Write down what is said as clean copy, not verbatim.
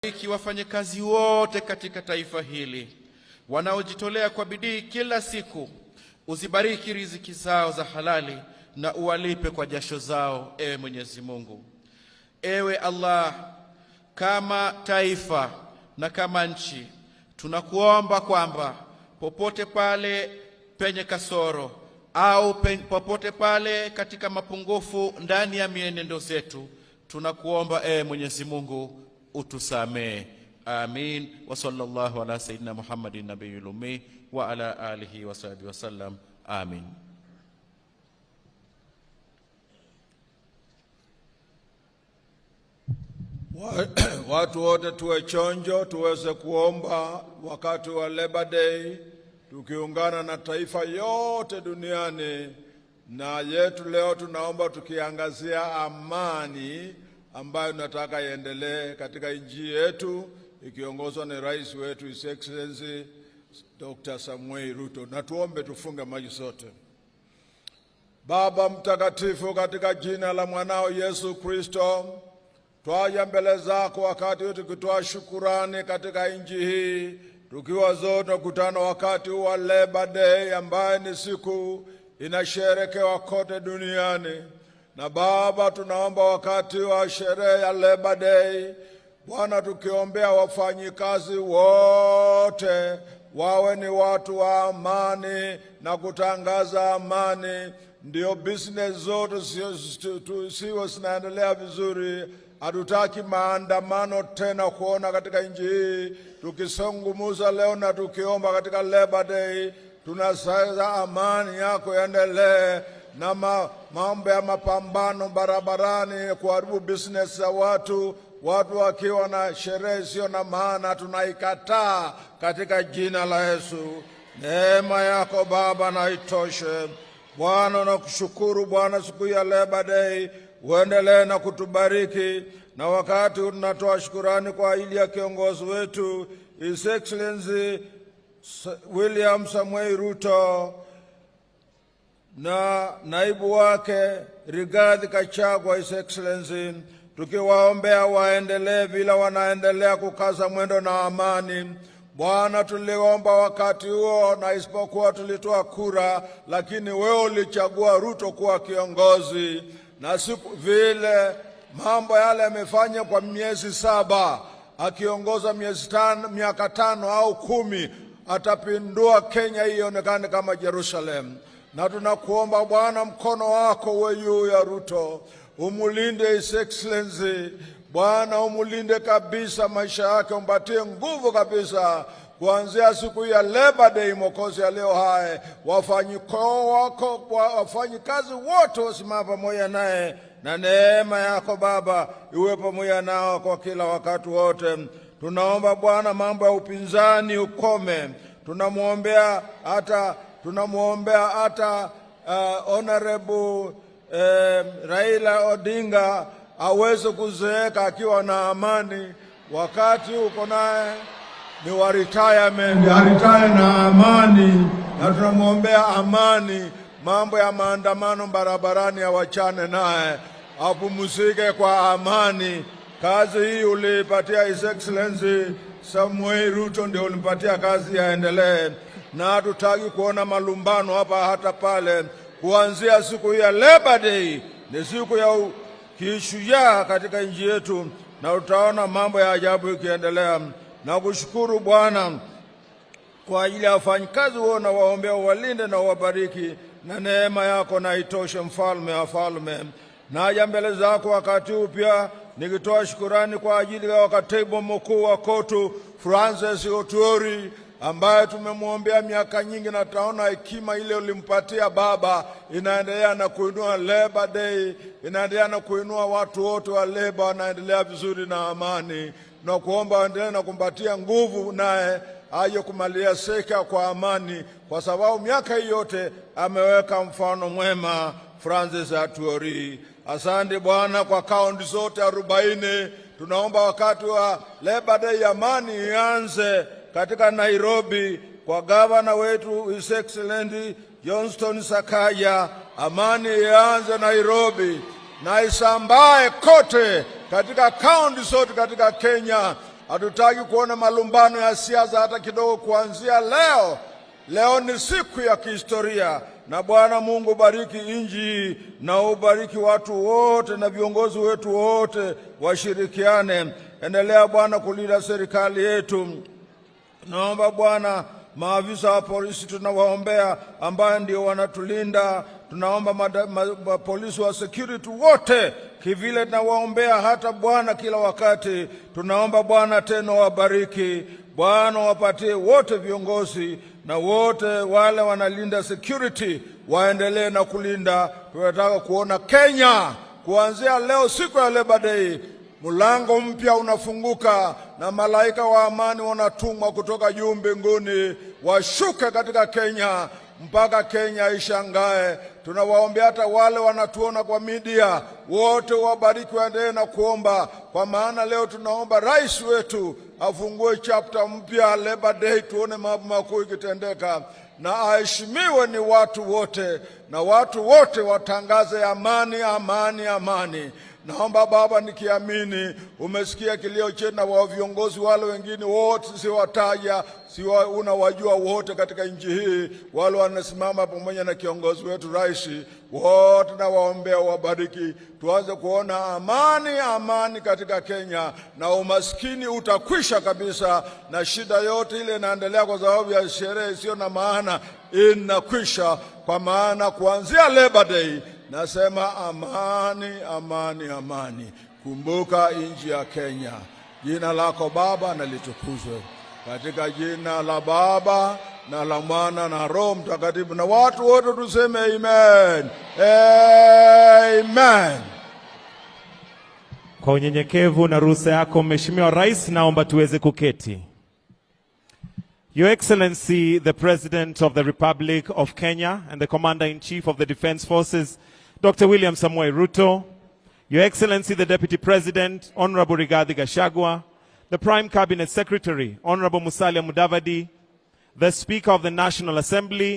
Bariki wafanyakazi wote katika taifa hili wanaojitolea kwa bidii kila siku. Uzibariki riziki zao za halali na uwalipe kwa jasho zao, ewe Mwenyezi Mungu. Ewe Allah, kama taifa na kama nchi tunakuomba kwamba popote pale penye kasoro au popote pale katika mapungufu ndani ya mienendo zetu, tunakuomba ewe Mwenyezi Mungu utusamee. Amin. Wa sallallahu ala sayyidina Muhammadin nabiyil ummi wa ala alihi wa sahbihi wasallam. Amin. Watu wote tuwe chonjo, tuweze kuomba wakati wa Labor Day tukiungana na taifa yote duniani, na yetu leo tunaomba tukiangazia amani ambayo tunataka iendelee katika nchi yetu ikiongozwa na rais wetu His Excellency Dr. Samuel Ruto. Na tuombe, tufunge macho sote. Baba Mtakatifu, katika jina la mwanao Yesu Kristo, twaja mbele zako wakati huu tukitoa shukurani katika nchi hii, tukiwa zote kukutana wakati huu wa Labor Day ambaye ni siku inasherekewa kote duniani. Na Baba, tunaomba wakati wa sherehe ya Labor Day, Bwana, tukiombea wafanyikazi wote wawe ni watu wa amani na kutangaza amani, ndio business zote siwe zinaendelea vizuri. Hatutaki maandamano tena kuona katika nchi hii. Tukizungumza leo na tukiomba katika Labor Day, tunasema amani yako iendelee na mambo ya mapambano barabarani kuharibu business za watu, watu wakiwa na sherehe isiyo na maana, tunaikataa katika jina la Yesu. Neema yako Baba na itoshe. Bwana, nakushukuru Bwana, siku ya Labor Day uendelee na kutubariki, na wakati tunatoa shukurani kwa ajili ya kiongozi wetu His Excellency William Samuel Ruto na naibu wake Rigathi Gachagua, His Excellency, tukiwaombea waendelee vile wanaendelea kukaza mwendo na amani. Bwana, tuliomba wakati huo, na isipokuwa tulitoa kura, lakini wewe ulichagua Ruto kuwa kiongozi, na siku vile mambo yale yamefanya kwa miezi 7 akiongoza miezi 5, miaka 5 au 10, atapindua Kenya hii ionekane kama Jerusalem. Na tunakuomba Bwana, mkono wako uwe juu ya Ruto, umulinde His Excellency Bwana, umulinde kabisa maisha yake, umpatie nguvu kabisa kuanzia siku ya Labor Day, Mwokozi aliyo hai, wafanyikazi wote wasimama pamoja naye, na neema yako Baba iwe pamoja nao kwa kila wakati wote. Tunaomba Bwana, mambo ya upinzani ukome. Tunamwombea hata Honorable Raila Odinga aweze kuzeeka akiwa na amani. Wakati uko naye ni wa retirement, aretire na amani, na tunamwombea amani. Mambo ya maandamano barabarani awachane naye, apumzike kwa amani. Kazi hii ulipatia His Excellency Samuel Ruto, ndio ulimpatia kazi yaendelee, na hatutaki kuona malumbano hapa hata pale. Kuanzia siku hii ya Labor Day ni siku ya kishujaa katika nchi yetu, na utaona mambo ya ajabu ikiendelea. Na kushukuru Bwana kwa ajili ya wafanyikazi wao, na waombea uwalinde na uwabariki, na neema yako na itoshe, mfalme wa falme. Naja mbele zako wakati huu pia nikitoa shukurani kwa ajili ya katibu mkuu wa COTU Francis Atwoli ambaye tumemwombea miaka nyingi, na tunaona hekima ile ulimpatia Baba inaendelea na kuinua Labor Day, inaendelea na kuinua watu wote wa Labor wanaendelea vizuri na amani, na kuomba waendelee na kumpatia nguvu naye aje kumalia seka kwa amani, kwa sababu miaka hii yote ameweka mfano mwema Francis Atwoli. Asante Bwana kwa kaunti zote 40. Tunaomba wakati wa Labor Day amani ianze katika Nairobi kwa gavana wetu His Excellency Johnston Sakaja. Amani ianze Nairobi na isambae kote katika kaunti zote katika Kenya. Hatutaki kuona malumbano ya siasa hata kidogo. Kuanzia leo, leo ni siku ya kihistoria, na Bwana Mungu bariki nchi na ubariki watu wote na viongozi wetu wote washirikiane. Endelea Bwana kulinda serikali yetu. Naomba Bwana, maafisa wa polisi tunawaombea, ambayo ndio wanatulinda. Tunaomba polisi wa security wote kivile tunawaombea hata Bwana kila wakati. Tunaomba Bwana tena wabariki, Bwana wapatie wote viongozi na wote wale wanalinda security waendelee na kulinda. Tunataka kuona Kenya kuanzia leo, siku ya Labor Day, mlango mpya unafunguka na malaika wa amani wanatumwa kutoka juu mbinguni washuke katika Kenya mpaka Kenya ishangae. Tunawaombea hata wale wanatuona kwa media, wote wabariki, waendelee na kuomba, kwa maana leo tunaomba rais wetu afungue chapter mpya Labor Day, tuone mambo makuu ikitendeka, na aheshimiwe ni watu wote, na watu wote watangaze amani, amani, amani. Naomba Baba, nikiamini umesikia kilio chetu na wa viongozi wale wengine wote siwataja, siwa unawajua wote katika nchi hii, wale wanasimama pamoja na kiongozi wetu rais, wote nawaombea wabariki, tuanze kuona amani, amani katika Kenya, na umaskini utakwisha kabisa, na shida yote ile inaendelea kwa sababu ya sherehe isiyo na maana inakwisha, kwa maana kuanzia Labor Day nasema amani, amani, amani. Kumbuka nchi ya Kenya. Jina lako Baba na litukuzwe, katika jina la Baba na la Mwana na Roho Mtakatifu, na watu wote tuseme amen, amen. Kwa unyenyekevu na ruhusa yako Mheshimiwa Rais, naomba tuweze kuketi. Your Excellency, the President of the Republic of Kenya and the Commander-in-Chief of the Defense Forces, Dr. William Samoei Ruto, Your Excellency, the Deputy President, Honorable Rigathi Gachagua, the Prime Cabinet Secretary, Honorable Musalia Mudavadi, the Speaker of the National Assembly,